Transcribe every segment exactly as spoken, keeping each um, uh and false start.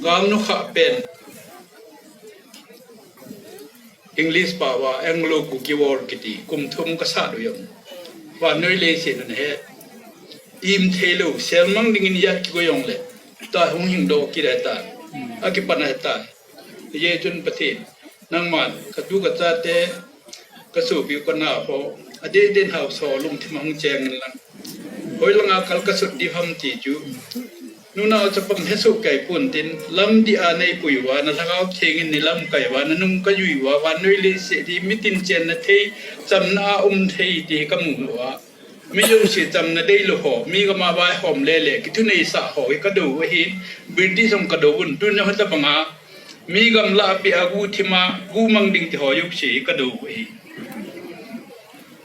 Pam nu kha pen English pa wa Anglo Kuki War kiti kum thum ka sa du yom. Wa noi le se na he. Im thei lo, sel mang ding in ya ki go yong le. Ta hung hing do ki le ta. A ki pan a ta. Ye chun Pathen. Nangman, ka tu ka chate, ka sopi ka nao ho, adeh deh hao so lungthim a hung cheng in lang. Hoi langa kal ka sut di ham ti chu. Nunao chapang he sut kai pun tin, lam di a nei pui uva, na lhagao theng in ni lamkai uva, na nung ka jui uva, vannoi leiset hi mitin chenna thei, chamna a um thei ti ka mu uva. Mi jouse chamna deilou ho, mi gam a vaihom le le, kithuneisah ho hi ka do u ahin, British hung ka do un, tun jong hitabanga, mi gamlah a peh a guhthim a, guhmang ding ti ho jouse hi ka do u ahi.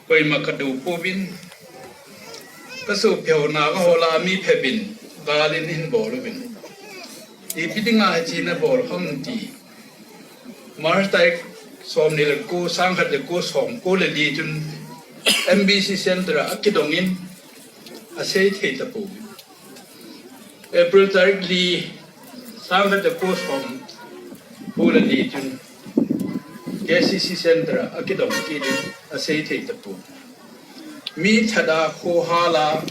Koima ka do pouvin, ka sopi ho na ka hol a mi phabep in, gal in hin bol uvin. Ipi dinga hiche na bol ham ti. March tarik somni le ko, sangkhat le ko, som ko le li chun M B C Center a kidong in asei thei tapou. April tarik li, sangkhat le ko, som ko le li chun K C C Center a kidong kit in asei thei tapou. Mi thada khohal a,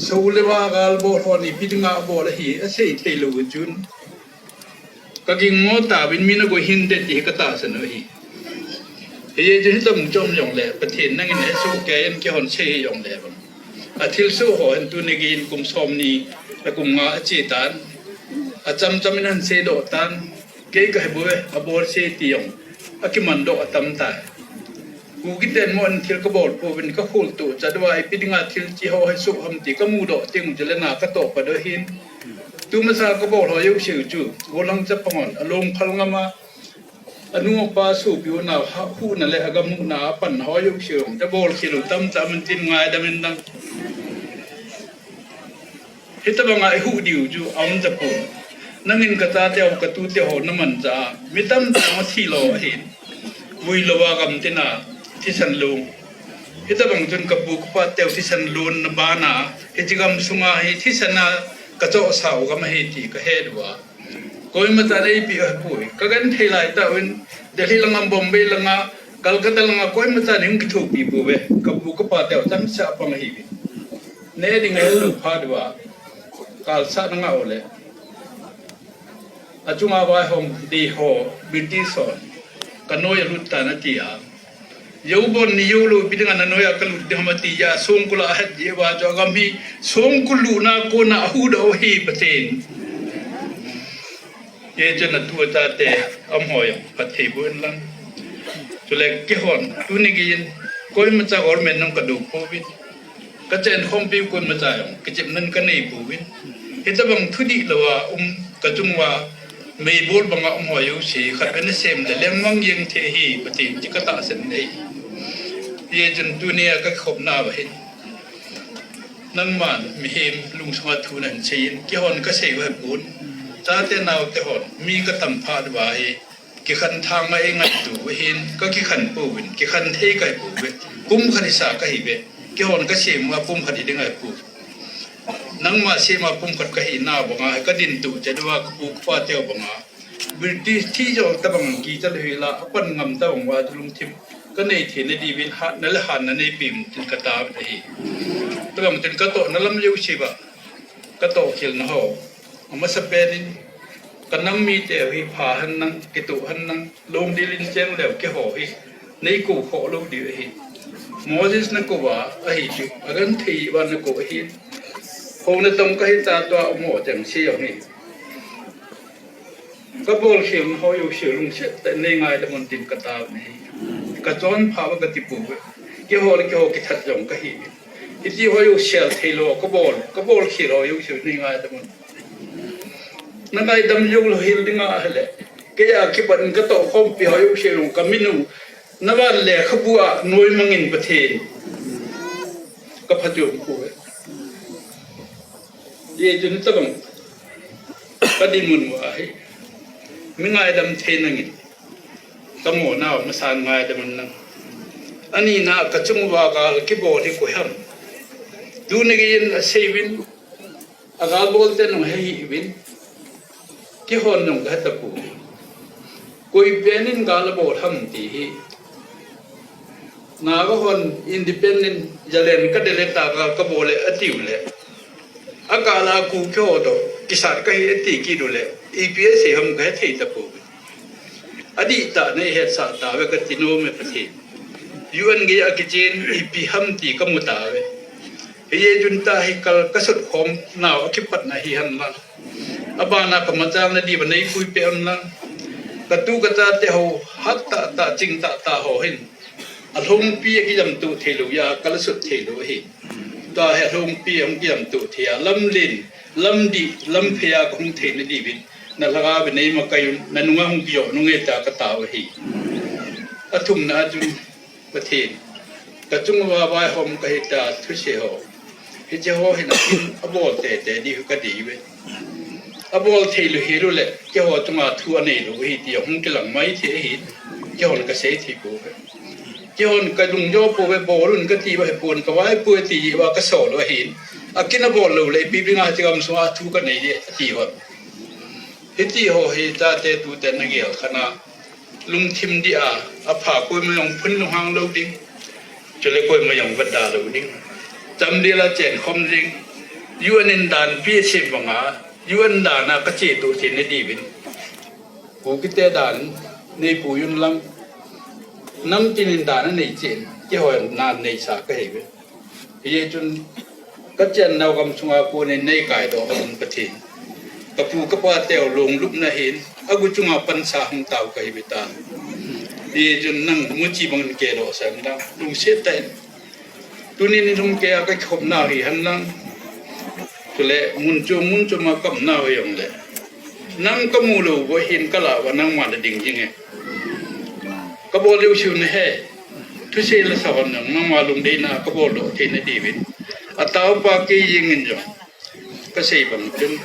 so le va gal bol ho ni ipi dinga bol ahi, asei thei lou chun. Ka ging mo tauvin mi na go hin det ti ka tahsan u ahi. Hiche chu hitam chom jong le, Pathen nangin he so ke en ke hon sei jong le bang. A thil so ho en tu ni gin kum somni, a kum nga a che tan. A cham cham in an sei doh tan. Kei ka he bou e, a bol sei ti jong. A kiman doh a tam tai. Kuki ten mo an thil ka bol pouvin ka khol tu, chadua ipi dinga thil chi ho he so ham ti ka mu doh ting chu le na ka toh pa doh hin. Tu masa ka bol ho jouse chu, golang chapang hon, a lom phal ngam a, a nu a pa sopi u na, ha, hu na le a gam u na, a pan ho jouse, te bol khel u tam tam in tin ngaidam in dang. Hitabanga i hu diu chu a um tapon. Nangin ka chate ho, ka tute ho na mancha a, mi tamtah ma thi lo ahin. Vui lou a gam tina thisan lung. Hitabang chun ka pu ka pa teu thisan lun na bana, hiche gam sunga hi thisan a ka chohsah u gam ahi ti ka he diu a. Koima chan eipi a pui. Ka genthei lai tauvin, Delhi langa, Bombay langa, Calcutta langa, koima chan hung kithopi pouve. Ka pu ka pa teu tamsa pang ahiuve. Ne ding ahi lou phat uva. Kalsah na ngah u le. A chunga vaihom ding ho, British hon. Ka noi a lut tan ati a. Jou bon ni jou lou, ipi dinga na noi a ka lut ding ham ati a, songkul a het ji uva chu a gam hi, songkul lutna kona a hu doh u ahi Pathen. Hiche na tu a chate, a um ho jong, phatthei boh in lang. Chule keihon, tuni geiyin, koima cha government nung ka do pouvin. Ka chen khompi u koima cha jong, kichepna ka nei pouvin. Hitabang thudih lou a, um, ka chung uva, meibol banga um ho jouse, khatvei na sem le, lengmang jeng thei ahi, Pathen, ti ka tahsan ahi. Hichun tunia ka kikhopna uva hin. Nangman, mihem lungsunga thu nahin seiyin, keihon ka sei u ahipon. Chate naote hon, mi ka tam phat uva hi, kikhen thang a eingaitu u ahin, ka kikhen pouvin, kikhen thei ka hi pouve. Pumkhat hisa ka hiuve. Keihon ka sem uva pumkhat hi ding ahipoi. Nangma sem a pumkhat ka hina banga, ka dintu chet uva ka pu ka pa teu banga. British thi jong tabang kicha lou hila, a pan ngam tabang uva chu lungthim. Ka nei theina diuvin hatna le hanna neipi un tin ka tao ahi. Tabang tin ka tohna lam jouse uva. Ka toh khelna ho. Amasa pen in, ka nam mite hi pha hen lang, kitoh hen lang, lungdil in cheng leu keiho hi. Nei kou khoh lou diu ahi. Moses na kou uva ahi chu, a genthei uva na kou ahi. Hou na tong ka hita tua um ho cheng sei jong hi. Ka bolkhel ho jouse lungset tah in nei ngaidam un tin ka tao ahi. Ka chonpha uva ka ti pouve. Keiho le keiho kithat jong ka hi. Hiti ho jouse sel thei lou, ka bol, ka bolkhel ho jouse nei ngaidam un. Na ngaidam jou lou hel dinga ahile. Kei a kipat in ka toh khompi ho jouse jong ka min u. Na van lekhabu a noimang in Pathen. Ka phatchom pouve. Hichun tabang. Ka dinmun uva hi. Mi ngaidam thei nangin. Ka mo nau masan ngaidam un lang. Ani na ka chung uva gal kibol hi koi ham. Tuni geiyin asei uvin. A gal bol te nung he hi uvin. Kihon nung ka heta pu. Koi penin gal abol ham ti hi. Naga hon independent jalen ka dele ta gal ka bole atiu le. Akala ku kyo do kisat ka hi ati ki do le. E P S ham ka he thei ta pu. Adi ta nei het sa ta ve ka tino me ka thi. U N ge a kichen ipi ham ti ka mu ta ve. Hi ye jun ta hi kal ka sut khom nau a kipat na hi han lang. Abana ka machang na di ba nei pui pe on lang. Ka tu ka ta te ho hat ta ta ching ta ta ho hin. A lhongpi a kijam tu thei lo ya ka la sut thei lo hi. Ta he lhongpi a hung kijam tu thei a lam lin, lam di, lam phe a ka hung thei na di vin. Na lhaga ve nei ma ka yun, na nunga hung kiyo nunge ta ka ta va hi. A thum na a jun. Pathen, ka chung uva vaihom ka hita thuse ho. Hiche ho hin akin abol tete di ka dei ve. Abol thei lou hi lou le, keiho chunga thu anei lou hi ti hung kilang mai thei hi, keihon ka sei thei pouve. Keihon ka lungjo pouve, bol un ka ti va he pon ka vai poi ti va ka so lou hi. Akin abol lou le, ipi bing a ti gam so a thu ka nei di, ati va. Hiti ho hi tate tute na gel khana. Lungthim di a, apha koima jong phun lunghang lou ding. Chule koima jong vada lou ding. Chamdel a chen khom ding. U N in dan pi sim banga, U N dan a ka che tu thei na di vin. Kukite dan, nei pu yun lang. Namtin in dan a nei chen, keiho na nei sa ka hei ve. Hijeh chun ka chennau gam chunga konin nei kaidoh hon Pathen. Ka pu ka pa teu lunglupna hin, agu chunga pansa hung tau ka hi ve ta. Hijeh chun nang muchi bang ke doh sang dang, lungset tah in. Tunin i lhumkeiya ka kikhopna hi hen lang. Chule mun chom mun choma ka umna hi jong le. Nang ka mu lou va hin ka lah va nangma na ding jing e. Ka bol leu siu na he. Thusei la sa hon nang, nangma lungdeina ka bol doh thei na di vin. A tao pa kei jeng in jong. Ka sei bang chun,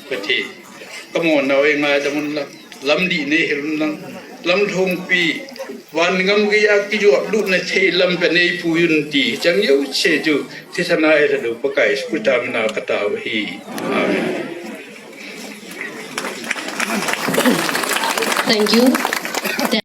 Pathen. Ka mo nau e ngaidam un lang. Lam di nei hil un lang. Lam lhongpi. Van gam gei a kijot lut na thei lam ka nei pu yun ti. Chang jouse chu. Thisana e lha lou Pakai Jesu Christa mina ka tao hi. Amen. Thank you.